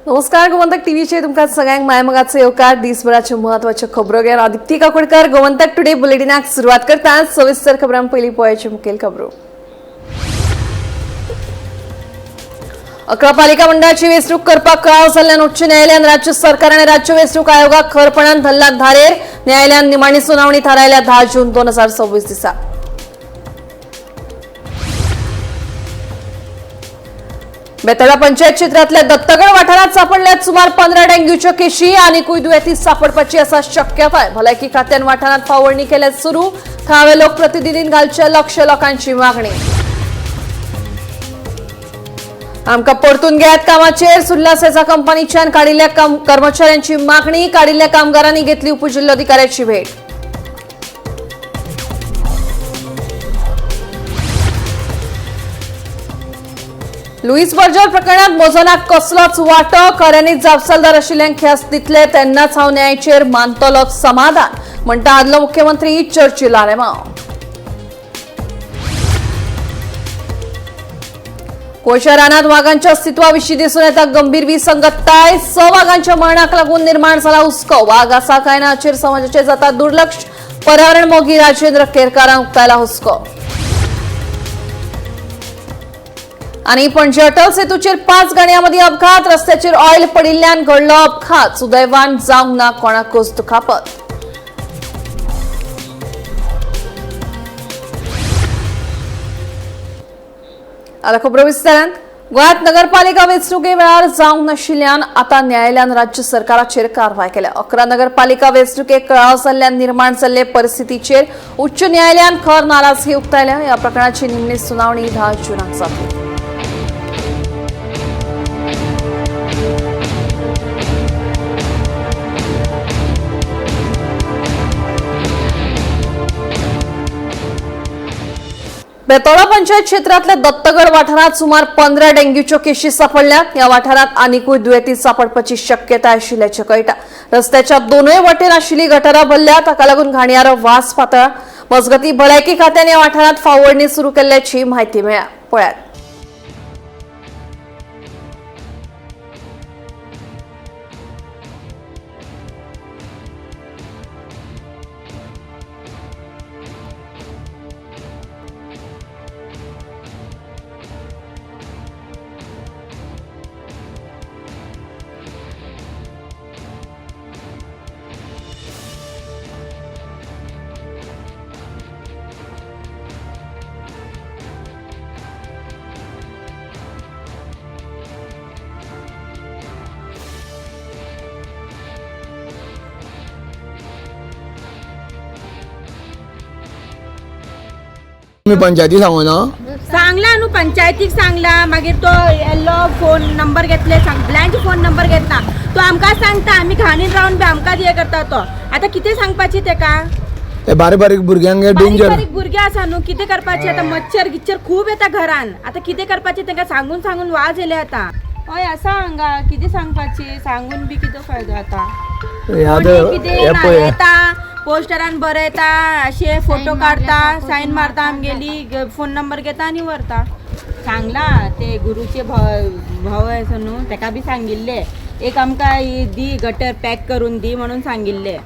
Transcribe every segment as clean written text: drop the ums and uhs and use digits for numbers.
नमस्कार, गोमंतक टीव्हीचेर तुमकां सगळ्यांक मायमगाचो येवकार. दिसभराच्यो म्हत्वाच्यो खबरो घेवन हांव दीप्ती काकोडकर गोमंतक टुडे बुलेटिनाक सुरवात करता. सविस्तर खबरां पयलीं पळोवपाच्यो मुखेल खबरो. 11 पालिका मंडळाची वेंचणूक करपाक कळाव जाल्ल्यान उच्च न्यायालयान राज्य सरकार आनी राज्य वेंचणूक आयोगाक खरपणान धरला धारेर. न्यायालयान निमाणी सुनावणी थारायल्या 10 जून 2026 दिसा. बेतोडा पंचायत क्षेत्रांतल्या दत्तगड वाठारात सापडल्यात सुमार 15 डेंग्यूच्यो केशी. आनिकूय दुयेंती सापडपाची आसा शक्यताय. भलायकी खात्यान वाठारात फावरणी केल्या सुरू. थळावे लोकप्रतिनिधीन घालचे लक्ष, लोकांची मागणी. आमकां परतून घेयात कामाचेर, सुर्ला सेझा कंपनीच्यान काडिल्ल्या कर्मचाऱ्यांची मागणी. काडिल्ल्या कामगारांनी घेतली उपजिल्होधिकाऱ्याची भेट. लुईस बर्जर प्रकरणात मोजोनाक कसलोच वांटो. खऱ्यांनीच जापसालदार आशिल्ल्यांक ख्यास्त दितले तेन्नाच हांव न्यायाचेर मानतलो समाधान, म्हणटा आदलो मुख्यमंत्री चर्चिल आलेमांव. कोळशा रानात वागांच्या अस्तित्वाविशीं दिसून येता गंभीर विसंगतताय. 6 वागांच्या मरणाक लागून निर्माण जाला हुस्को. वाग आसा काय ना हाचेर समाजाचें जाता दुर्लक्ष. पर्यावरण मोगी राजेंद्र केरकारान उक्तायला हुस्को. आनी पणजे अटल सेतूचेर 5 गाडयां मदीं अपघात. रस्त्याचेर ऑयल पडिल्ल्यान घडलो अपघात. सुदैवान जावंक ना कोणाकूच दुखापत. आता खबरो विस्तारान. गोंयांत नगरपालिका वेंचणुके वेळार जावंक नाशिल्ल्यान आतां न्यायालयान राज्य सरकाराचेर कारवाय केल्या. 11 नगरपालिका वेंचणुकेक कळाव जाल्ल्यान निर्माण जाल्ले परिस्थितीचेर उच्च न्यायालयान खर नाराजगी उक्तायल्या. ह्या प्रकरणाची निमणी सुनावणी 10 जूनाक जातली. बेतोडा पंचायत क्षेत्रातल्या दत्तगड वाठारात सुमार 15 डेंग्यूच्यो केशी सापडल्यात. ह्या वाठारात आनिकूय दुयेंती सापडपाची शक्यताय आशिल्ल्याचें कळटा. रस्त्याच्या दोनूय वटेन आशिल्ली गटारां भरल्या. ताका लागून घाणयारो वास पातळा. मजगतीं भलायकी खात्यान ह्या वाठारात फावरणी सुरू केल्ल्याची म्हायती मेळ्ळ्या. पळयात. मी पंचायती सांगू ना. सांगला न्हू, पंचायतीक सांगला. मागीर तो येल्लो फोन नंबर घेतले, सगल्यांचे फोन नंबर घेतला. तो आमकां सांगता आमी घाणीन रावन बी आमकां हे करता तो. आतां कितें सांगपाची तेका? ते बारीक बारीक भुरग्यांक बारीक डेंजर. बारीक भुरगे आसा न्हू, कितें करपाचें आतां? मच्छर गिच्छर खूब येता घरान. आतां कितें करपाचें तेंका? सांगून सांगून वाज येयले आतां. हय आसा हांगा, कितें सांगपाचें? सांगून बी कितें फायदो आतां? कोणी कितें हे पळय येता, पोस्टरान बरयता, अशे फोटो काडता, सायन मारता आमगेली, फोन नंबर घेता आनी व्हरता. सांगला ते गुरूचे भाव आसा न्हू, तेका बी सांगिल्ले एक आमकां ही दी, गटर पॅक करून दी म्हणून सांगिल्ले.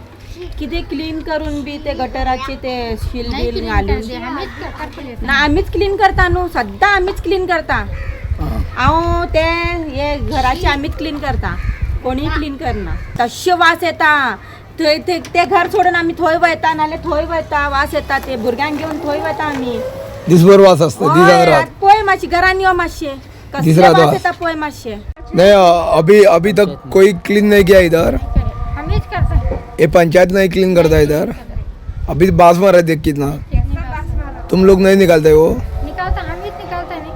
कितें क्लीन करून बी ते गटराचे ते शील बील घालून ना. आमीच क्लीन करता न्हू, सद्दां आमीच क्लीन करता. हांव ते हे घराचे आमीच क्लीन करता, कोणीय क्लीन करना. तशें वास येता थंय. ते ते घर सोडून आमी थंय वयता, नाल्यार थंय वयता, वास येता. ते भुरग्यांक घेवन थंय वयता आमी. दिसभर वास असता, दीस हय, रात. पळय मातशें घरान यो मातशें, दीस कसले रात वास वास. येता पळय मातशें. नहीं, अभी अभी तक कोई क्लीन नहीं किया इधर. ये पंचायत नहीं क्लीन करता इधर. अभी बास मारा है, देख कितना. तुम लोग नहीं निकालते वो? निकालता, हम ही निकालता नहीं.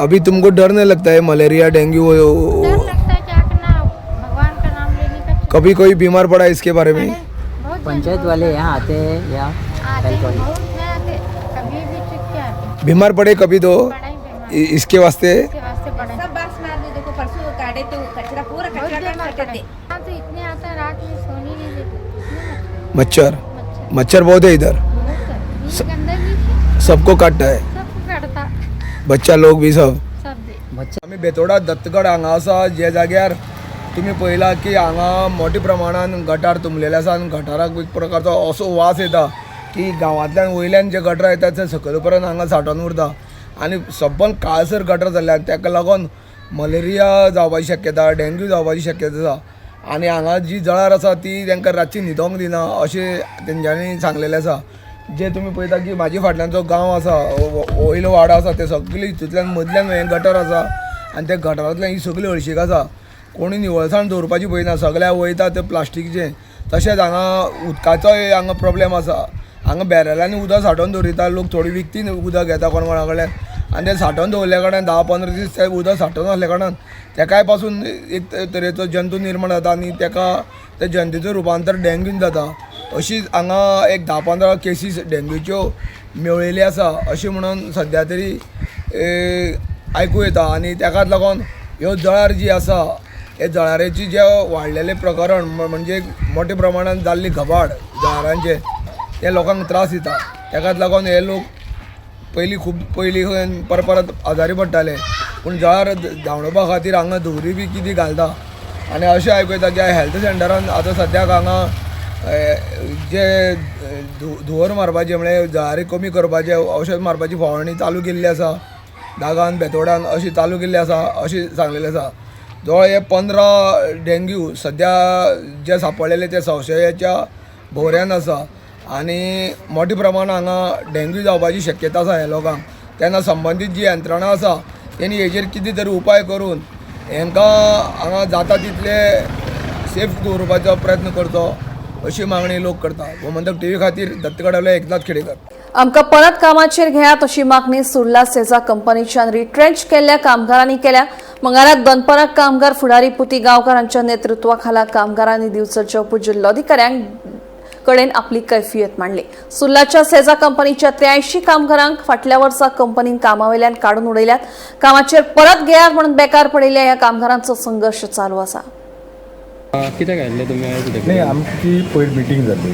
अभी तुमको डर नहीं लगता है मलेरिया डेंगू डर लगता है, क्या करना, भगवान का नाम लेने का. कभी कोई बीमार पड़ा इसके बारे में? बहुत जन पंचायत वाले यहाँ आते हैं या आते हेल्थ हैं, वाले? बहुत नहीं आते, कभी भी चुप के आते हैं. बीमार पड़े कभी तो बड़ा ही बीमार इसके वास्ते. के वास्ते बड़ा सब बास मार दे. देखो, परसों काटे तो कचरा पूरा. बहुत बीमार पड़े. हाँ तो इतने आता है, रात में सोने नहीं देते, इतने मच्छर. मच्छर. मच्छर बहुत है इधर. बहुत है। ये गंदगी थी, सबको काटता है. सबको काटता. बच्चा लोग भी सब. सब दे. बच्चे. आमी बेतोडा दत्तगड हांगा आसा, जे जाग्यार तुमी पळयला की हांगा मोठ्या प्रमाणान गटार तुंबलेले आसा आनी गटाराक एक प्रकारचो असो वास येता की गांवांतल्यान वयल्यान जे गटार येतात ते सकयल पर्यंत हांगा सांठोवन उरता आनी सबंद काळसर गटर जाल्ल्यान ताका लागून मलेरिया जावपाची शक्यता, डेंग्यू जावपाची शक्यता आसा आनी हांगा जी जळार आसा ती तांकां रातची न्हिदोंक दिना अशें तेंच्यांनी सांगलेलें आसा. जे तुमी पळयता की म्हाजे फाटल्यान जो गांव आसा, वयलो वाडो आसा, ते सगळे हितूंतल्यान मदल्यान हें गटर आसा आनी त्या गटरांतल्यान ही सगळी हळशीक आसा. कोणी निवळसाण दवरपाची पळयना, सगळ्या वयता ते प्लास्टीकचें. तशेंच हांगा उदकाचोय हांगा प्रोब्लेम आसा. हांगा बॅरलांनी उदक सांठोवन दवरिता, लोक थोडी विकती उदक घेता कोण कोणा कडल्यान आनी तें सांठोवन दवरल्या कारणान 10-15 दीस तें उदक सांठोवन आसल्या कारणान तेकाय पासून एक तरेचो जंतू निर्माण जाता आनी तेका त्या जंतूचें रुपांतर डेंग्यून जाता. अशीच हांगा एक 10-15 केसीस डेंग्यूच्यो मेळिल्ल्यो आसा अशें म्हणून सद्या तरी आयकूं येता आनी तेकाच लागून ह्यो जळार जी आसा हे जळारांची जे वाडलेलें प्रकरण म्हणजे मोठ्या प्रमाणान जाल्ली घबाड जळारांचे ते लोकांक त्रास दिता. तेकाच लागून हे लोक पयलीं खूब पयलीं परत परत आजारी पडटाले, पूण जळार धांवडोवपा खातीर हांगा धुंवरी बी कितें घालता आनी अशें आयकूं येता की हेल्थ सेंटरान आतां सद्याक हांगा जे धुंवर मारपाचें म्हळ्यार जळारी कमी करपाचें औशध मारपाची फवारणी चालू केल्ली आसा, दागान बेतोडान अशी चालू केल्ली आसा अशें सांगलेलें आसा. जवळ हे 15 डेंग्यू सद्या जे सांपडलेले ते संशयाच्या भोवऱ्यान आसा आनी मोठ्या प्रमाणान हांगा डेंग्यू जावपाची शक्यता आसा ह्या लोकांक. तेन्ना संबंदीत जी यंत्रणा आसा तेणी हेजेर कितें तरी उपाय करून हेंकां हांगा जाता तितले सेफ दवरपाचो प्रयत्न करचो अशी मागणी लोक करता. गोमंतक टीव्ही खातीर दत्तगडावले एकनाथ खेडेकर. आमकां परत कामाचेर घेयात अशी मागणी सुर्ला सेजा कंपनीच्यान रिट्रेंच केल्ल्या कामगारांनी केल्या. मंगळारा दनपरां कामगार फुडारी पुती गांवकार हांच्या नेतृत्वाखाला कामगारांनी दिवचलच्या उपजिल्लोधिकाऱ्यांक कडेन आपली कैफियत मांडली. सुर्लाच्या सेजा कंपनीच्या 83 कामगारांक फाटल्या वर्सा कंपनीन कामावेल्यान काडून उडयल्यात. कामाचेर परत घेयात म्हणून बेकार पडिल्ल्या ह्या कामगारांचो संघर्श चालू आसा. कित्याक आयिल्ले तुमी आयज कित्याक? नाही, आमची पयर मिटींग जाल्ली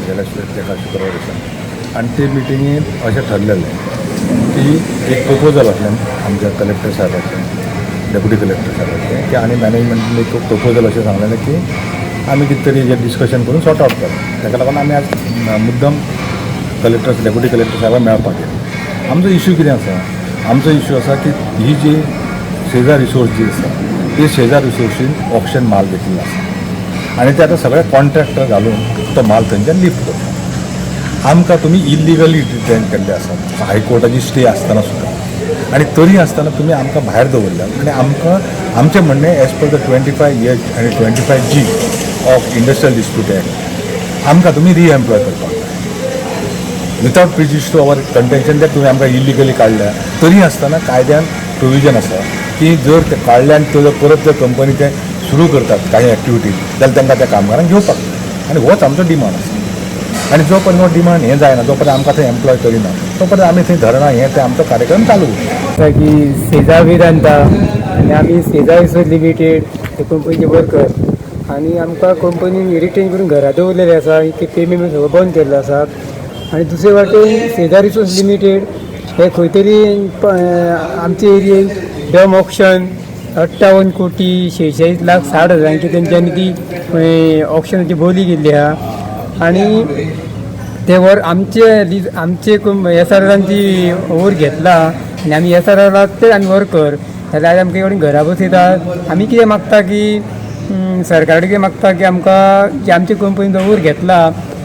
गेल्या एका शुक्रार दिसा आनी ते मिटिंगेंत अशें ठरलेलें की एक प्रपोजल आसलें आमच्या कलेक्टर साहेबाचें, डेप्युटी कलेक्टर साहेबाचें की आनी मॅनेजमेंटान एक प्रपोजल अशें सांगलेलें की आमी कितें तरी हेजेर डिस्कशन करून सॉर्ट आवट करा. ताका लागून आमी आज मुद्दम कलेक्टर डेप्युटी कलेक्टर साहेबाक मेळपाक गेले. आमचो इशू कितें आसा, आमचो इशू आसा की ही जी सेजा रिसोर्स जी आसा ती सेजा रिसोर्सीन ऑक्शन माल घेतिल्लो आसा आनी ते आतां सगळे कॉन्ट्रॅक्टर घालून तो माल थंयच्यान लिफ्ट करता. आमकां तुमी इल्लिगली डिटेन केल्ले आसात हायकोर्टाची स्टे आसतना सुद्दां, आनी तरी आसतना तुमी आमकां भायर दवरल्यात आनी आमकां आमचें म्हणणें एज पर the 25H आनी 25G of industrial dispute act आमकां तुमी रिएम्प्लॉय करपाक जाय without prejudice to our contention that तुमी आमकां इल्लिगली काडल्या. तरी आसतना कायद्यान प्रोविजन आसा की जर ते काडले आनी ते जर परत जर कंपनी ते सुरू करतात काही एक्टिविटीज जाल्यार तांकां त्या कामगारांक घेवपाक जाय आनी होच आमचो डिमांड आसा. आनी जो पर्यंत हो डिमांड हें जायना, जो पर्यंत आमकां थंय एम्प्लॉय करिना तो पर्यंत आमी थंय धरणां हें तें आमचो कार्यक्रम चालू उरता. की सेजा वेदांता आनी आमी सेजा रिसोर्स लिमिटेड हे कंपनीचे वर्कर आनी आमकां कंपनीन रिटेन करून घरा दवरलेले आसा, ते पेमेंट सगळो बंद केल्लो आसा. आनी दुसरे वाटेन सेजा रिसोर्स लिमिटेड हे खंय तरी आमचे एरियेन डम ऑक्शन 58 कोटी 46 लाख 60 हजारांची तेंच्यांनी ती ऑक्शनाची बोली केल्ली आहा आनी ते वर आमचे आमचे एस आर आरान ती वयर घेतला आनी आमी एस आर आराक ते आमी वर्कर जाल्यार आयज आमकां एवढी घरा बसयतात. आमी कितें मागता की सरकार कितें मागता की आमकां जे आमचे कंपनीन जो वयर घेतला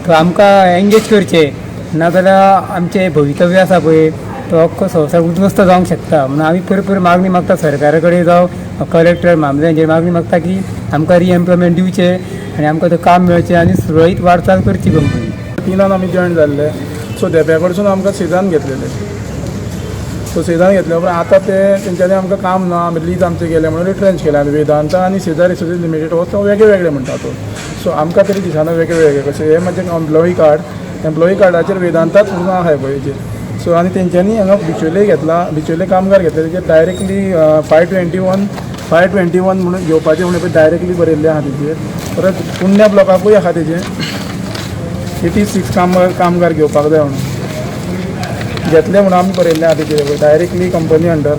तो आमकां एंगेज करचें, नाजाल्यार आमचें भवितव्य आसा पळय तो अख्खो संवसार उद्ध्वस्त जावंक शकता. म्हणून आमी परत परत मागणी मागता सरकारा कडेन जावं कलेक्टर मामलेदारांचेर मागणी मागता की आमकां रिएम्प्लॉयमेंट दिवचें आनी आमकां तें काम मेळचें आनी सुरळीत वाटचाल करची कंपनी. 3 आमी जॉयन जाल्ले, सो धेंप्या कडसून आमकां सेजान घेतलेले. सो सेजान घेतल्या उपरांत आतां ते तेंच्यांनी आमकां काम ना, आमी लीज आमचें गेलें म्हणून रिट्रेंच केलें. आनी वेदांता आनी सेजा रिसोर्सीस लिमिटेड हो तो वेगळे वेगळे म्हणटा तो. सो आमकां तरी दिसना वेगळे वेगळे कशें. हें म्हणजे एम्प्लॉई कार्ड, एम्प्लॉई कार्डाचेर वेदांताच म्हणून आसा पळय हेजेर. सो आनी तेंच्यांनी हांगा बिचोले घेतला, बिचोले कामगार घेतले तेजेर डायरेक्टली 521 म्हणून घेवपाचें म्हणून डायरेक्टली बरयल्लें आसा तेजेर. परत पुण्या ब्लॉकाकूय आसा तेजेर 86 कामगार घेवपाक जाय म्हणून घेतले म्हणून आमी बरयल्लें आसा तेजेर डायरेक्टली कंपनी अंडर.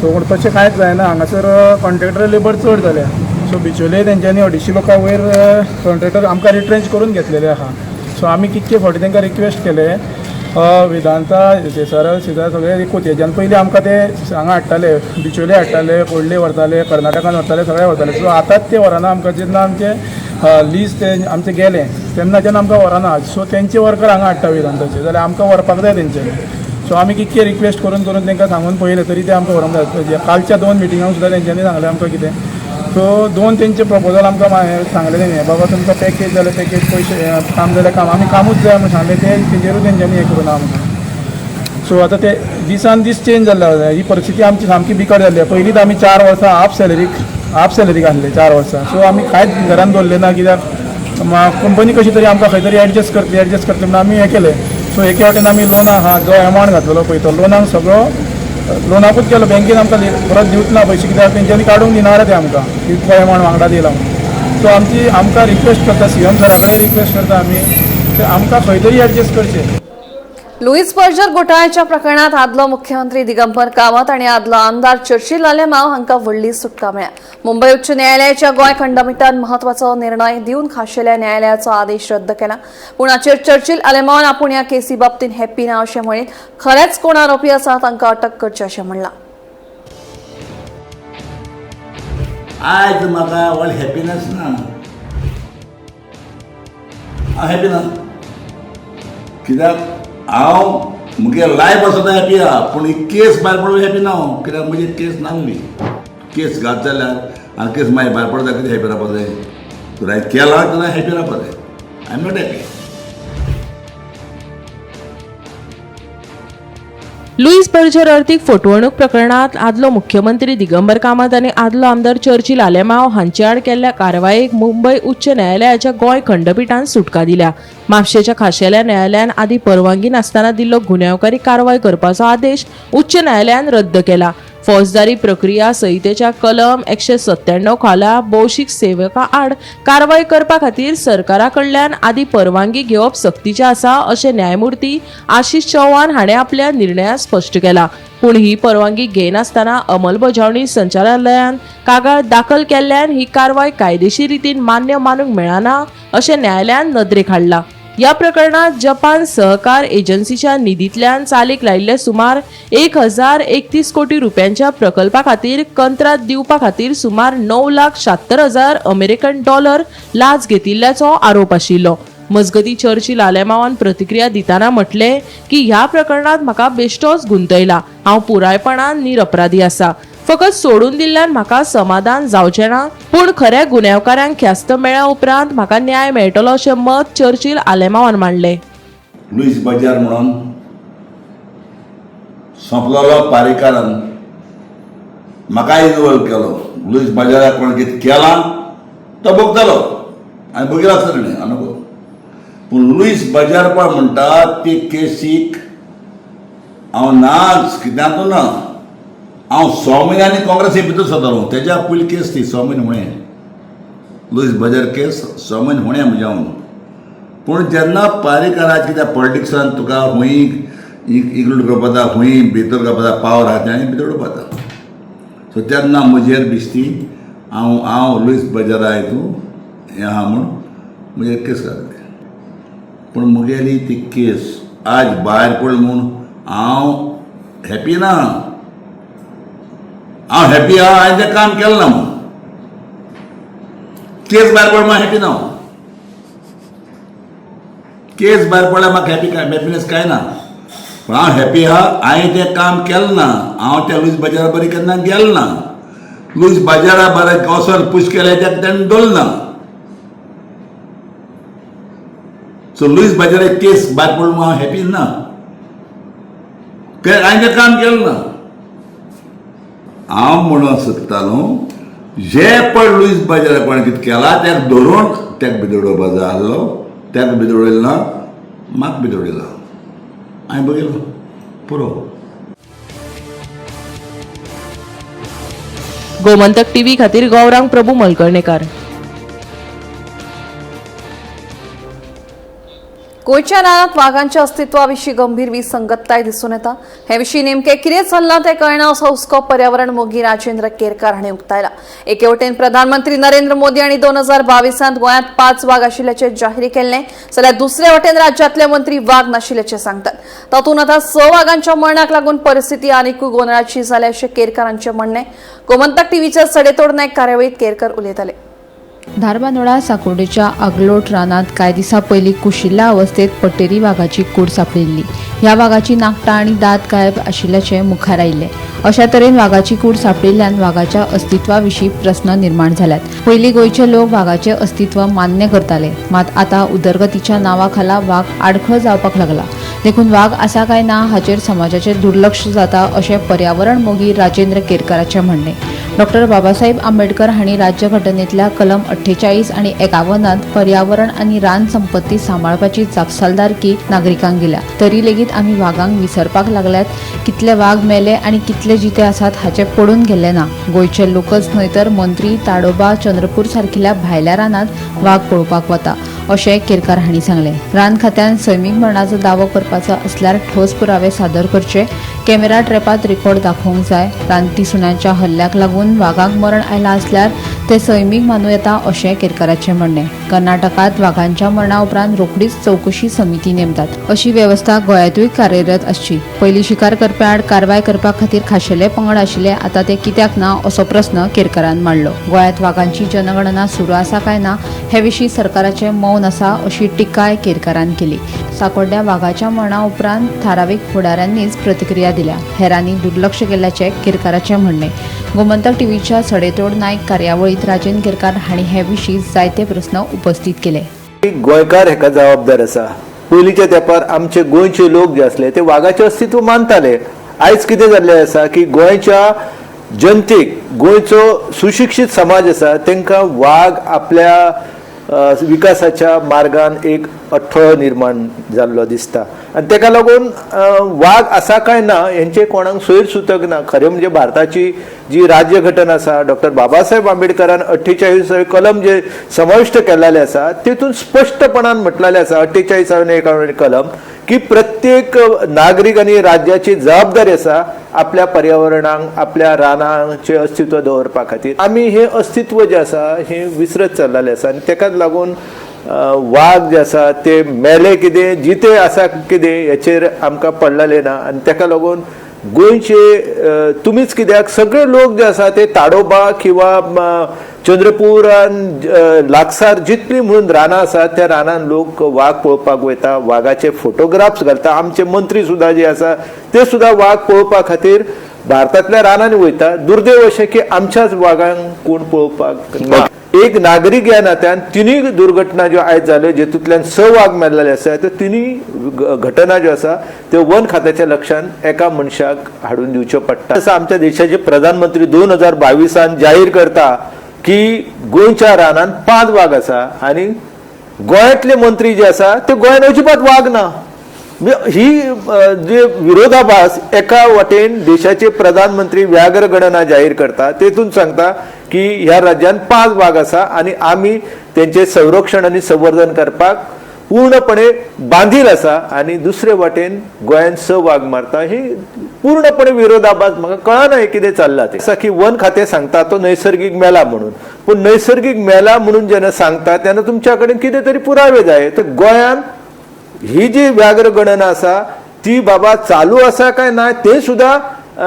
सो पूण तशें कांयच जायना. हांगासर कॉन्ट्रॅक्टर लेबर चड जाल्या. सो बिचोले तेंच्यांनी 250 लोकां वयर कॉन्ट्रॅक्टर आमकां रिट्रेंच करून घेतलेले आहा. सो आमी कितके फावटी तांकां रिक्वेस्ट केले, वेदांता सेसर सिजार सगळे एकूच. हेज्यान पयलीं आमकां ते हांगा हाडटाले, बिचोले हाडटाले, कोडले व्हरताले, कर्नाटकान व्हरताले, सगळे व्हरताले. सो आतांच ते व्हरना आमकां. जेन्ना आमचे लीज ते आमचे गेले तेन्नाच्यान आमकां व्हरना. सो तेंचे वर्कर हांगा हाडटा वेदांताचे, जाल्यार आमकां व्हरपाक जाय तेंच्यांनी. सो आमी कितके रिक्वेस्ट करून करून तांकां सांगून पळयलें तरी ते आमकां व्हरूंक जाय. कालच्या 2 मिटिंगांक सुद्दां तेंच्यांनी सांगलें आमकां कितें. सो 2 तेंचे प्रपोजल आमकां सांगलें तेणी, बाबा तुमकां पॅकेज जाल्यार पॅकेज, पयशे काम जाल्यार काम, आमी कामूच जाय म्हणून सांगलें. ते तेजेरूय तेंच्यांनी हें करूं ना आमकां. सो आतां ते दिसान दीस चेंज जाल्ले आसा. ही परिस्थिती आमची सामकी बिकट जाल्ली आसा. पयलींच आमी 4 वर्सां हाफ सॅलरीक आसले 4 वर्सां. सो आमी कांयच घरान दवरलें ना, कित्याक कंपनी कशी तरी आमकां खंय तरी एडजस्ट करतली म्हणून आमी हें केलें. सो एके वाटेन आमी लोन आहा जो एमावंट घातलेलो पळय तो लोनाक सगळो लोनाकूच गेलो. बँकेन आमकां परत दिवच ना पयशे, कित्याक तेंच्यांनी काडूंक दिना ते आमकां इतलो एमावंट वांगडा दिला म्हणून. सो आमची आमकां रिक्वेस्ट करता, सीएम सरा कडेन रिक्वेस्ट करता आमी, आमकां खंय तरी एडजस्ट करचें. लुईस बर्जर घोटाळ्याच्या प्रकरणात आदलो मुख्यमंत्री दिगंबर कामत आणि आदलो आमदार चर्चिल आलेमाव हांकां व्हडली सुटका मेळ्ळ्या. मुंबय उच्च न्यायालयाच्या गोंय खंडपिठान महत्वाचो निर्णय दिवन खाशेल्या न्यायालयाचो आदेश रद्द केला. पूण हाचेर चर्चिल आलेमावान आपूण ह्या केसी बाबतींत हॅप्पी ना अशें म्हणीत खरेंच कोण आरोपी आसा तांकां अटक करची अशें म्हणलां. आज म्हाका व्हड हॅपिनस ना, हांव हॅपी ना, कित्याक हांव मुगे लायफ आसता हॅपी आहा, पूण ही केस भायर पडून हॅपी ना हांव, कित्याक म्हजी केस नासली. केस घात जाल्यार आनी केस मागीर भायर पडता कितें हॅपी रावपा जाय. तुवें केलां जाल्यार हॅपी रावपा जाय. I am not happy. Luis Berger अर्थीक फटवणूक प्रकरणांत आदलो मुख्यमंत्री दिगंबर कामत आनी आदलो आमदार चर्चिल आलेमाव हांचे आड केल्ल्या कारवायेक मुंबय उच्च न्यायालयाच्या गोंय खंडपिठान सुटका दिल्या. म्हापशेच्या खाशेल्या न्यायालयान आदी परवानगी नासतना दिल्लो गुन्यांवकारी कारवाय करपाचो आदेश उच्च न्यायालयान रद्द केला. फौजदारी प्रक्रिया संहितेच्या कलम 197 खाला भौशीक सेवका आड कारवाय करपा खातीर सरकारा कडल्यान आदी परवानगी घेवप सक्तीचें आसा अशें न्यायमूर्ती आशिष चौहान हाणें आपल्या निर्णयात स्पश्ट केला. पूण ही परवानगी घेनासतना अंमलबजावणी संचालनालयान कागाळ दाखल केल्ल्यान ही कारवाय कायदेशीर रितीन मान्य मानूंक मेळना अशें न्यायालयान नदरेक हाडलां. या प्रकरणात जपान सहकार एजन्सीच्या निधींतल्यान चालीक लायिल्ले सुमार 1031 कोटी रुपयांच्या प्रकल्पा खातीर कंत्राट दिवपा खातीर सुमार 9,76,000 अमेरिकन डॉलर लाच घेतिल्ल्याचो आरोप आशिल्लो. मजगती चर्चिल आलेमावान प्रतिक्रिया दितना म्हटलें की ह्या प्रकरणात म्हाका बेश्टोच गुंतयला, हांव पुरायपणान निरपराधी आसा, फकत सोडून दिल्ल्यान म्हाका समाधान जावचें ना, पूण खऱ्या गुन्यांवकारांक ख्यास्त मेळ्ळ्या उपरांत म्हाका न्याय मेळटलो अशें मत चर्चिल आलेमावान मांडलें. लुईस बजार म्हणून सोंपलेलो पारेकारान म्हाका इन्वॉल्व केलो. लुईस बजाराक कोण कितें केलां तो भोगतलो आनी भोगिल्लो आसता तेणें अनुभव. पूण लुईस बजार पळय म्हणटा ते केसीक हांव नाच कित्याक ना. हांव 6 म्हयन्यांनी काँग्रेसी भितर सरतालो, तेज्या पयली केस ती 6 म्हयने हुणे लुईस बजार केस 6 म्हयने हुणे म्हज्या हांव. पूण जेन्ना पारेकाराक कित्याक पॉलिटिक्सान तुका खंय इन्क्लूड करपा जाता, खंय भितर करपा जाता, पावर आहा तें भितर उडोवपा जाता. सो तेन्ना म्हजेर बिश्टी हांव हांव लुईस बजारा हितून हें आहा म्हूण म्हजेर केस घातली. पूण म्हगेली ती केस आज भायर पडली म्हूण हांव हॅपी ना. हांव हॅपी आहा, हांवें तें काम केलें ना म्हूण केस भायर पडली म्हूण हॅपी ना हांव. केस भायर पडल्यार म्हाका हॅपी काय हॅपिनस काय ना, पूण हांव हॅपी आहा, हांवें तें काम केलें ना. हांव त्या लुईस बाजारा बरें केन्ना गेलें ना. लुईस बाजारा बरें वचोन पूश केलें तेका तेणें दवरलें ना. सो लुईस बाजारा केस भायर पडलो म्हूण हांव हॅपी ना, हांवें तें काम केलें ना. हांव म्हणूंक सोदतालो जे पळय लुईस बाजारा कोणें कितें केलां तेका धरून तेका भितर उडोवपा जाय आसलो, तेका भितर उडयलें ना, म्हाका भितर उडयला. हांवें बघितलो पुरो. गोमंतक टीव्ही खातीर गौरांग प्रभू मलकर्णेकार. गोंयच्या रानांत वागांच्या अस्तित्वाविशीं गंभीर विसंगतताय दिसून येता. हे विशीं नेमकें कितें चल्लां तें कळना असो हुस्को पर्यावरण मोगी राजेंद्र केरकार हांणी उक्तायला. एके वटेन प्रधानमंत्री नरेंद्र मोदी हांणी 2022 गोंयांत 5 वाग आशिल्ल्याचें जाहीर केल्लें, जाल्यार दुसरे वटेन राज्यांतले मंत्री वाग नाशिल्ल्याचें सांगतात. तातूंत आतां 6 वागांच्या मरणाक लागून परिस्थिती आनिकूय गोंदळाची जाल्या अशें केरकारांचें म्हणणें. गोमंतक टीव्हीच्या सडेतोड नायक कार्यावळीत केरकर उलयताले. धारबांदोडा साकोर्डेच्या आगलोट रानांत कांय दिसां पयलीं कुशिल्ल्या अवस्थेत पट्टेरी वागाची कूड सांपडिल्ली. ह्या वागाची नाकटां आनी दांत गायब आशिल्ल्याचें मुखार आयिल्लें. अशा तरेन वागाची कूड सांपडिल्ल्यान वागाच्या अस्तित्वा विशीं प्रस्न निर्माण जाल्यात. पयलीं गोंयचे लोक वागाचें अस्तित्व मान्य करताले, मात आतां उदरगतीच्या नांवा खाला वाग आडखळ जावपाक लागला. देखून वाग आसा काय ना हाचेर समाजाचें दुर्लक्ष जाता अशें पर्यावरण मोगी राजेंद्र केरकाराचें म्हणणें. डॉक्टर बाबासाहेब आंबेडकर हांणी राज्यघटनेतल्या कलम 48 आनी 51 पर्यावरण आनी रान संपत्ती सांबाळपाची जापसालदारकी नागरिकांक दिल्या. तरी लेगीत आमी वागांक विसरपाक लागल्यात. कितले वाग मेले आनी कितले जिते आसात हाचें पडून गेल्लें ना. गोंयचे लोकच न्हय तर मंत्री ताडोबा, चंद्रपूर सारकिल्या भायल्या रानांत वाग पळोवपाक वता अशें केरकार हांणी सांगलें. रान खात्यान सैमीक मरणाचो दावो करपाचो आसल्यार ठोस पुरावे सादर करचे. कॅमेरा ट्रॅपात रेकॉर्ड दाखोवंक जाय. रानटी सुण्यांच्या हल्ल्याक लागून वागांक मरण आयलां आसल्यार ते सैमीक मानूं येता अशें केरकाराचें म्हणणें. कर्नाटकांत वागांच्या मरणा उपरांत रोखडीच चवकशी समिती नेमतात. अशी वेवस्था गोंयांतूय कार्यरत आसची. पयलीं शिकार करप्यां आड कारवाय करपा खातीर खाशेले पंगड आशिल्ले, आतां ते कित्याक ना असो प्रस्न केरकारान मांडलो. गोंयांत वागांची जनगणना सुरू आसा काय ना हे विशीं सरकाराचें मौन आसा अशी टिकाय केरकारान केली. साकोड्ड्या वागाच्या मरणा उपरांत थारावीक फुडाऱ्यांनीच प्रतिक्रिया दिल्या, हेरांनी दुर्लक्ष केल्ल्याचें केरकाराचें म्हणणें. गोमंतक टीव्हीच्या सडेतोड नायक कार्यावळीत राजेंद्र केरकार हांणी हे विशीं जायते प्रस्न उपस्थित केले. गोंयकार हेका जबाबदार आसा. पयलींच्या तेंपार आमचे गोंयचे लोक जे आसले ते वागाचें अस्तित्व मानताले. आयज कितें जाल्लें आसा की गोंयच्या जनतेक, गोंयचो सुशिक्षीत समाज आसा तांकां वाग आपल्या विकासाच्या मार्गान एक अडथळो निर्माण जाल्लो दिसता आनी ताका लागून वाग आसा काय ना हेंचें कोणाक सोयर सुतक ना. खरें म्हणजे भारताची जी राज्यघटना आसा, डॉक्टर बाबासाहेब आंबेडकरान 48 कलम जे समाविश्ट केल्लें आसा तेतून स्पश्टपणान म्हटलेलें आसा 48 कलम की प्रत्येक नागरीक आनी राज्याची जबाबदारी आसा आपल्या पर्यावरणाक, आपल्या रानांचें अस्तित्व दवरपा खातीर. आमी हें अस्तित्व जें आसा हें विसरत चल्लेलें आसा आनी ताकाच लागून वाग जे आसा ते मेले कितें जिते आसा कितें हेचेर आमकां पडलेलें ना. आनी ताका लागून गोंयचे तुमीच कित्याक सगळे लोक जे आसा ते ताडोबा किंवा चंद्रपूरान लागसार जितली म्हणून रानां आसा त्या रानान लोक वाग पळोवपाक वयता, वागाचे फोटोग्राफ्स घालता. आमचे मंत्री सुद्दां जे आसा ते सुद्दां वाग पळोवपा खातीर भारतांतल्या रानांनी वयता. दुर्दैव अशें की आमच्याच वागांक कोण पळोवपाक ना. एक नागरीक ह्या नात्यान तिनूय दुर्घटना ज्यो आयज जाल्यो जेतूंतल्यान 6 वाग मेल्लेले आसा त्यो तिनूय घटना ज्यो आसा त्यो वन खात्याच्या लक्षान एका मनशाक हाडून दिवच्यो पडटा. तसो आमच्या देशाचे प्रधानमंत्री 2022 जाहीर करता की गोंयच्या रानान 5 वाग आसा आनी गोंयांतले मंत्री जे आसा ते गोंयान अजिबात वाग ना. ही जे विरोधाभास एका वाटेन देशाचे प्रधानमंत्री व्याघ्र गणना जाहीर करता तेतून सांगता की ह्या राज्यान 5 वाग आसा आनी आमी तेंचे संरक्षण आनी संवर्धन करपाक पूर्णपणे बांधील आसा आनी दुसरे वाटेन गोंयान 6 वाग मारता. ही पूर्णपणे विरोधाभास. म्हाका कळना हें कितें चल्लां तें. आसा की वन खातें सांगता तो नैसर्गीक मेला म्हणून, पूण नैसर्गीक मेला म्हणून जेन्ना सांगता तेन्ना तुमच्या कडेन कितें तरी पुरावे जाय. तर गोंयान ही जी व्याघ्र गणना आसा ती बाबा चालू आसा काय ना ते सुद्दां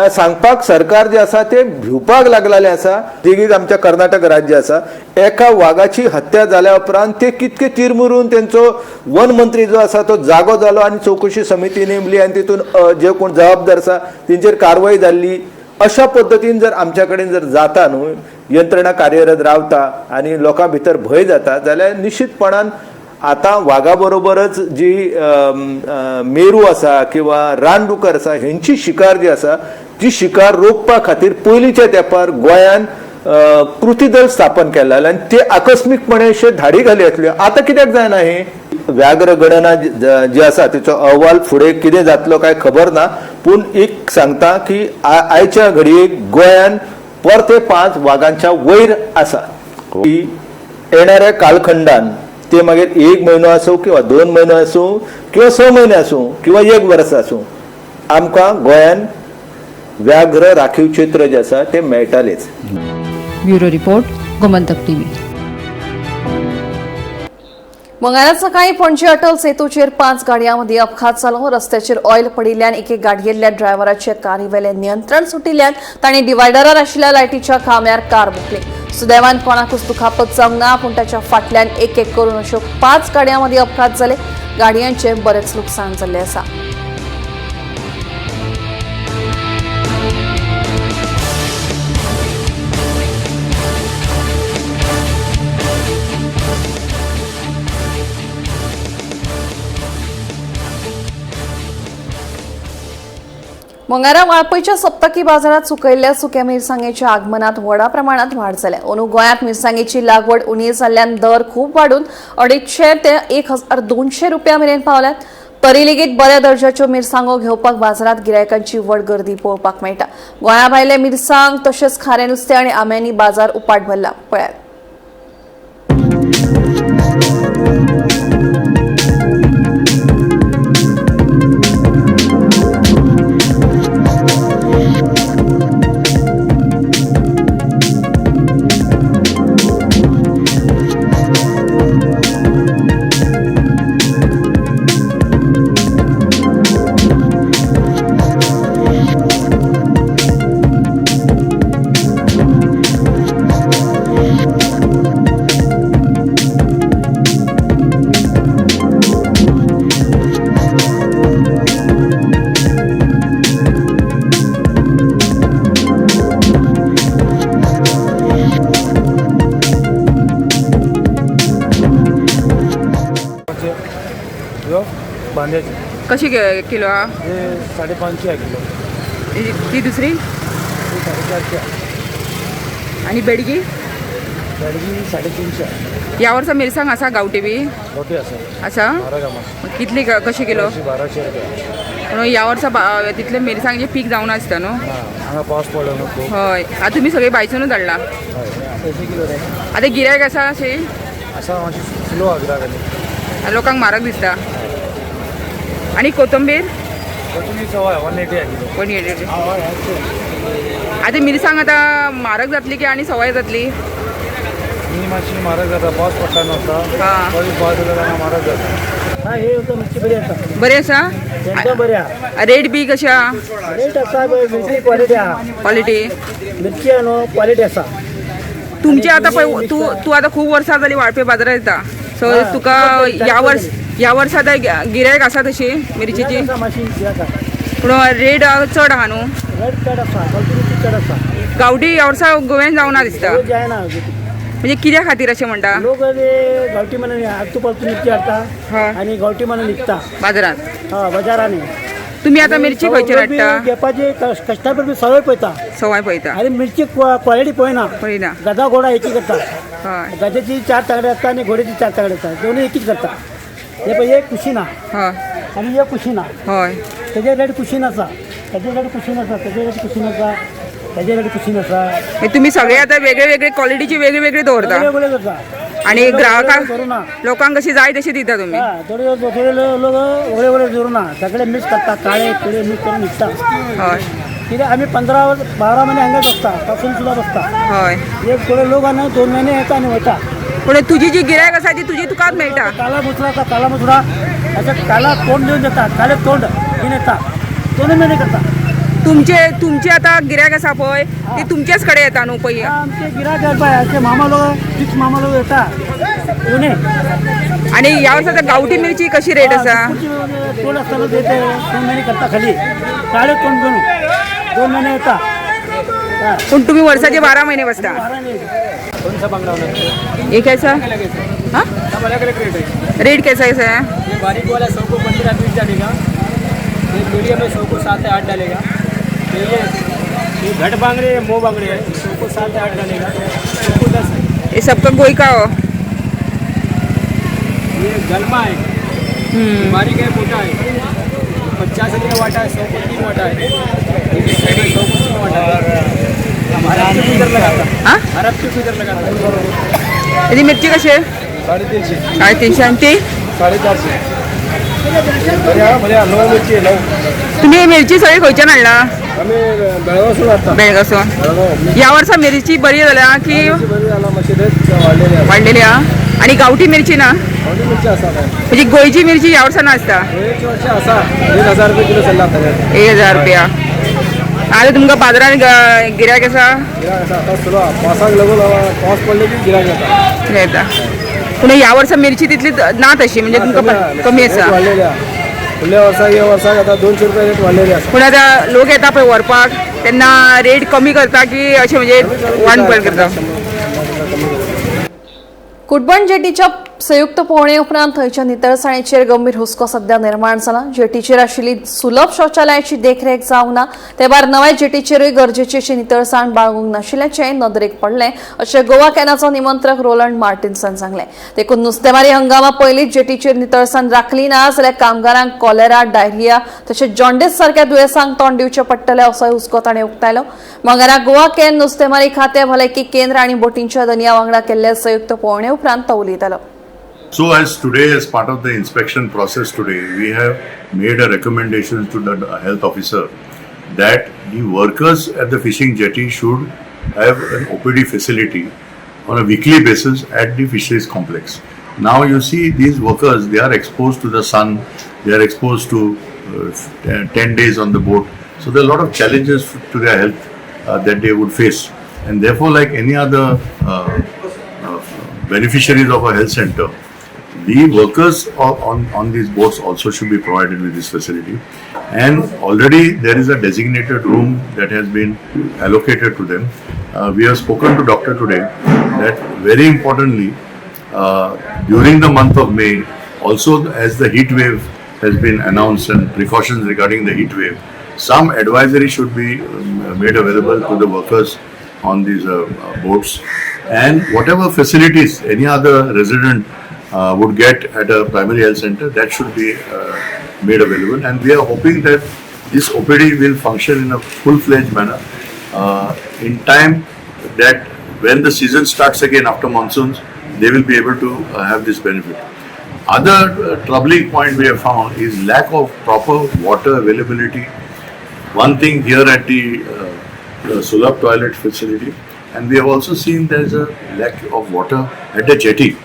सांगपाक सरकार जे आसा ते भिवपाक लागलेलें आसा. लेगीत आमच्या कर्नाटक राज्य आसा, एका वागाची हत्या जाल्या उपरांत ते कितके तिरमुरून तेंचो वन मंत्री जो आसा तो जागो जालो आनी चवकशी समिती नेमली आनी तितून जे कोण जबाबदार आसा तेंचेर कारवाय जाल्ली. अशा पद्दतीन जर आमच्या कडेन जर जाता न्हू, यंत्रणा कार्यरत रावता आनी लोकां भितर भंय जाता जाल्यार निश्चितपणान आतां वागा बरोबरच जी मेरू आसा किंवा रानडुकर आसा हेंची शिकार जी आसा ती शिकार रोखपा खातीर पयलींच्या तेंपार गोंयान कृती दल स्थापन केल्लें आनी ते आकस्मीकपणे अशे धाडी घाली आसल्यो. आतां कित्याक जायना हें? व्याघ्र गणना जी आसा तिचो अहवाल फुडें कितें जातलो काय खबर ना, पूण एक सांगता की आयच्या घडयेक गोंयान परते 5 वागांच्या वयर आसा. की येणाऱ्या कालखंडान ते मागीर 1 म्हयनो आसूं किंवा 2 म्हयनो आसूं किंवा 6 म्हयने आसूं किंवा 1 वर्स आसूं, आमकां गोंयान व्याघ्र राखीव क्षेत्र जें आसा तें मेळटालेच. Bureau report, Gomantak TV. मंगळारा सकाळी पणजे अटल सेतूचेर 5 गाडयां मदीं अपघात जालो. रस्त्याचेर ऑयल पडिल्ल्यान एके गाडयेंतल्या ड्रायव्हराचे कारीवेलें नियंत्रण सुटिल्ल्यान ताणें डिवायडरार आशिल्ल्या लायटीच्या खांब्यार कार मुकली. सुदैवान कोणाकूच दुखापत जावंक ना, पूण ताच्या फाटल्यान एक एक करून अश्यो 5 गाडयां मदीं अपघात जाले. गाडयांचें बरेंच लुकसाण जाल्लें आसा. मंगळारा वाळपयच्या सप्तकी बाजारात सुकयल्ल्या सुक्या मिरसांगेच्या आगमनात व्हडा प्रमाणात वाड जाल्या. अंदू गोंयांत मिरसांगेची लागवड उणी जाल्ल्यान दर खूब वाडून 250 ते 1200 रुपया मेरेन पावल्यात. तरी लेगीत बऱ्या दर्जाच्यो मिरसांगो घेवपाक बाजारात गिरायकांची व्हड गर्दी पळोवपाक मेळटा. गोंया भायले मिरसांग तशेंच खारें नुस्तें आनी आंब्यांनी बाजार उपाट भरला. पळयात. कशी किलो हा? 550 आहे किलो. ती दुसरी 450. आणि बेडगी? बेडगी 350. या वर्सा मिरसांग आसा गावठी बी? गावठी आसा. आसा? कितली कशी किलो? 1200 रुपया. म्हणून या वर्सा तितले मिरसांगचे पीक जावन आसता न्हू? हांगा पावस पडलो न्हू खूब. हय. आतां तुमी सगळी बायसूनच हाडला? आतां गिरायक आसा अशी? आसा, मातशी स्लो आसा गिरायक. लोकांक म्हारग दिसता. आणि कोथंबीर? कोथंबीर सवाय 180 आहे किलो. 180. आतां मिरसांग आतां म्हारग जातली की आनी सवाय जातली? ही मातशी म्हारग जाता, पावस पडटा न्हू आतां, पावस जाल्यार हांगा म्हारग जाता. हे मिरची बरी आसा. बरी आसा? एकदम बरी आसा. रेट बी कशी आसा? रेट आसा, मिरची क्वॉलिटी आसा. क्वॉलिटी मिरची आहा न्हू, क्वॉलिटी आसा. तुमची आतां पळय, तूं आतां खूब वर्सां जाली वाळपे बाजारात येता, सो तुका ह्या वर्सा आतां गिरायक आसा तशी मिरचीची? पूण रेट चड आहा न्हू? रेट चड आसा, चड आसा. गावठी ह्या वर्सा गोव्यान जावना दिसता. म्हणजे कित्या खातीर अशें म्हणटा? लोक गावठी म्हणून आलतू पालतू मिरची हाडटा आनी गावठी म्हणून विकता बाजारात. हय, बाजारांनी. तुमी आतां मिरची खंयचेर हाडटा? घेवपाची कस्टमर बी सवय पळयता. सवय पळयता आनी मिरची क्वॉलिटी पळयना. पळयना. गदा घोडा एकी करता. गद्याची 4 तांगडे आसता आनी घोड्याची 4 तांगडे आसता, दोनूय एकीच करता. हे पळय, एक कुशीन आहा आनी एक कुशीन आहा. हय. तेजे रेट कुशीन आसा, तेजे रेट कुशीन आसा, तेजे रेट कुशीन आसा, तेजे रेट कुशीन आसा. तुमी सगळे आतां वेगळे वेगळे क्वॉलिटीची वेगळी वेगळी दवरता. वेगळे करता आनी ग्राहकांक लोकांक कशी जाय तशी दिता तुमी? थोडे थोडे लोक वेगळे वेगळे दवरना, सगळे मिक्स करता, काळे पिळे मिक्स करून विकता. हय. कित्याक आमी 15-12 महिने हांगाच बसता, पासून सुद्दां बसता. हय. एक थोडे लोक आनी 2 महिने येता आनी वयता. पूण तुजी जी गिरायक आसा ती तुजी तुकाच मेळटा. काला मुसळा आसा, काला मुसळा अशें काला तोंड दिवन येता, काले तोंड घेवन येता, 2 महिने करता. तुमचे आतां गिरायक आसा पळय ती तुमचेच कडेन येता न्हू पळय? आमचे गिरायक पळय अशे मामा लोक, फिक्स मामा लोक येता दोनी. आनी ह्या वर्सा आतां गावठी मिरची कशी रेट आसा? तोंड आसतना देते 2 महिने करता, खाली काळे तोंड घेवन 2 महिने येता. पूण तुमी वर्साचे 12 महिने बसता. कौन सा बांगड़ा होना है? ये कैसा? हाँ, सब अलग अलग रेट है. रेट कैसा कैसा है? ये बारीक वाला 100 को 15-20 डालेगा, ये मीडियम है 100 को 7 या 8 डालेगा, ये घट बांगड़े है, मो बांगड़े है 100 को 7 या 8 डालेगा, 100 को 10 है. ये सबका गोई का हो? ये गलमा है, बारीक है, मोटा है, 50 रुपये वाटा है, 100 को 3 वाटा है, 100 को 3 वाटा है. अरब की मिर्ची कशी आहे? 350. 350 आनी ती? 450. बरी लव मिरची लव. तुमी मिरची सगळी खंयच्यान हाडला? आमी बेळगांवसून हाडटा. बेळगांवसून. ह्या वर्सा मिरची बरी जाल्या की? बरी जाला, मातशी रेट वाडलेली आसा. वाडलेली आहा. आनी गांवठी मिरची ना? गांवठी मिरची आसा. म्हणजे गोंयची मिरची ह्या वर्सा नासता? गोंयची वर्षा आसा. 1000 रुपये किलो चल्ला आतां. 1000 रुपया. आतां तुमकां बाजारान गिरायक आसा? गिरायक आसा आतां सुरू आहा. पावसाक लागून पावस पडले की गिरायक जाता. येता. पूण ह्या वर्सा मिरची तितली ना तशी, म्हणजे तुमकां कमी आसा. वाडलेली आहा. फुडल्या वर्साक ह्या वर्साक आतां 200 रुपया रेट वाडलेली आसा. पूण आतां लोक येता पळय व्हरपाक तेन्ना रेट कमी करता की अशें म्हणजे 1 पॉयंट करता? कुटबण जेटीच्या संयुक्त पोहणे उपरांत थंयच्या नितळसाणेचेर गंभीर हुस्को सध्या निर्माण जाला. जेटीचेर आशिल्ली सुलभ शौचालयाची देखरेख जावंक ना, ते भायर नव्या जेटीचेरूय गरजेची अशी नितळसाण बाळगूंक नाशिल्ल्याचें नदरेक पडलें अशें गोवा कॅनाचो निमंत्रक रोलंड मार्टिन्सन सांगलें. देखून नुस्तेमारी हंगामा पयलींच जेटीचेर नितळसाण राखली ना जाल्यार कामगारांक कॉलेरा, डायरिया तशेंच जॉन्डिस सारक्या दुयेंसांक तोंड दिवचें पडटलें असोय हुस्को ताणें उक्तायलो. मंगळारा गोवा can नुस्तेमारी खातें, भलायकी केंद्र आनी बोटींच्या दनया वांगडा केल्ले संयुक्त पोहणे उपरांत तो उलयतालो. So as today, as part of the inspection process today, we have made a recommendation to the health officer that the workers at the fishing jetty should have an OPD facility on a weekly basis at the fisheries complex. Now you see these workers, they are exposed to the sun, they are exposed to 10 days on the boat. So there are a lot of challenges to their health that they would face. And therefore, like any other beneficiaries of a health center, the workers on these boats also should be provided with this facility. And already there is a designated room that has been allocated to them. We have spoken to doctor today that very importantly, during the month of May, also as the heat wave has been announced and precautions regarding the heat wave, some advisory should be made available to the workers on these boats, and whatever facilities any other resident would get at a primary health center, that should be made available. And we are hoping that this OPD will function in a full-fledged manner in time, that when the season starts again after monsoons, they will be able to have this benefit. Other troubling point we have found is lack of proper water availability. One thing here at the Sulabh toilet facility, and we have also seen there is a lack of water at the jetty.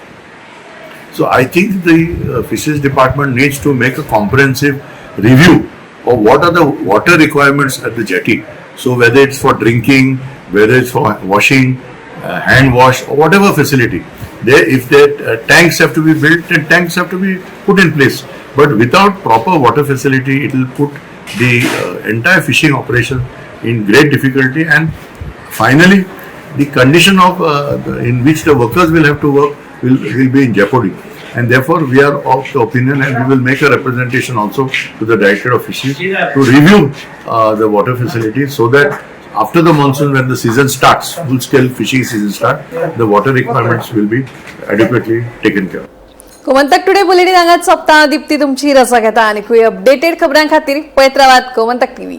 So I think the fisheries department needs to make a comprehensive review of what are the water requirements at the jetty. So whether it's for drinking, whether it's for washing, hand wash or whatever facility, if the tanks have to be built, then tanks have to be put in place. But without proper water facility, it will put the entire fishing operation in great difficulty, and finally the condition of in which the workers will have to work will be in jeopardy. And therefore we are of the opinion, and we will make a representation also to the Director of Fisheries to review the water facility, so that after the monsoon, when the season starts, full scale fishing season starts, the water requirements will be adequately taken care of. Gomantak today bulletin हांगाच सोंपता. दीप्ती तुमची रजा घेता आनी updated खबरां खातीर पळयत रावात गोमंतक टीव्ही.